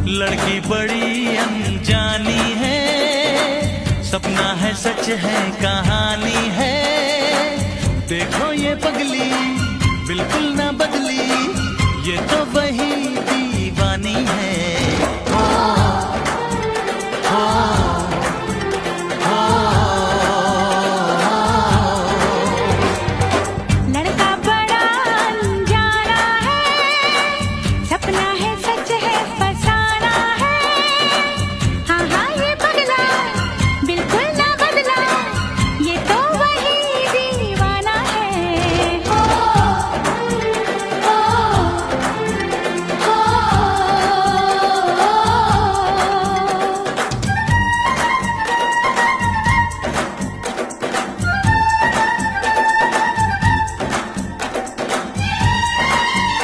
लड़की बड़ी अनजानी है, सपना है सच है कहानी है। देखो ये पगली बिल्कुल ना बदली, ये तो